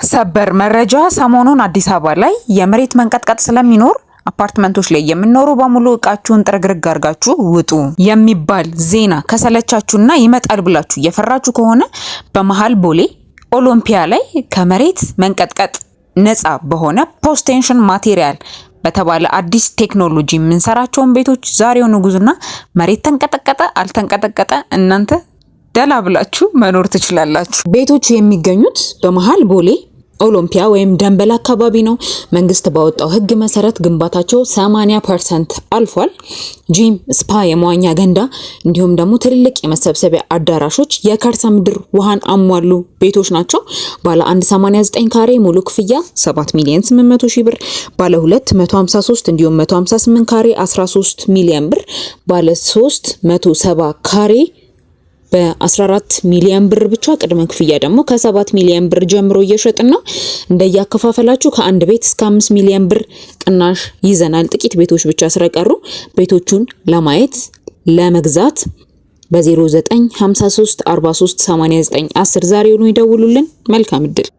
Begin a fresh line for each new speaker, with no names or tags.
ሰበር መረጃ! ሰሞኑን አዲስ አበባ ላይ የመሬት መንቀጥቀጥ ስለሚኖር አፓርትመንቶች ላይ የምኖሩ በሙሉ እቃችሁን ጥርግርግ አድርጋችሁ ውጡ የሚባል ዜና ከሰለቻችሁና ይመጣል ብላችሁ እየፈራችሁ ከሆነ፣ በመሀል ቦሌ ኦሎምፒያ ላይ ከመሬት መንቀጥቀጥ ነፃ በሆነ post tension material በተባለ አዲስ ቴክኖሎጂ የምንሰራቸውን ቤቶች ዛሬውኑ ግዙና መሬት ተንቀጠቀጠ አልተንቀጠቀጠ እናንተ ደላ ብላችሁ መኖር ትችላላችሁ። ቤቶቹ የሚገኙት በመሀል ቦሌ ኦሎምፒያ ወይም ደንበል አካባቢ ነው። መንግስት ባወጣው ህግ መሰረት ግንባታቸው 80% አልፏል። Gym፣ spa፣ የመዋኛ ገንዳ እንዲሁም ደግሞ ትልልቅ የመሰብሰቢያ አዳራሾች፣ የከርሰ ምድር ውሃን አሟሉ ቤቶች ናቸው። ባለ 189 ካሬ ሙሉ ክፍያ 7 ሚሊዮን 800 ሺህ ብር፣ ባለ 2 153 እንዲሁም 158 ካሬ 13 ሚሊዮን ብር፣ ባለ 3 170 ካሬ በ14 ሚሊዮን ብር ብቻ፣ ቅድመ ክፍያ ደግሞ ከ7 ሚሊዮን ብር ጀምሮ እየሸጥን ነው። እንደያከፋፈላችሁ ከአንድ ቤት እስከ 5 ሚሊዮን ብር ቅናሽ ይዘናል። ጥቂት ቤቶች ብቻ ስለቀሩ ቤቶቹን ለማየት፣ ለመግዛት በ0953 43 89 10 ዛሬውኑ ይደውሉልን። መልካም እድል።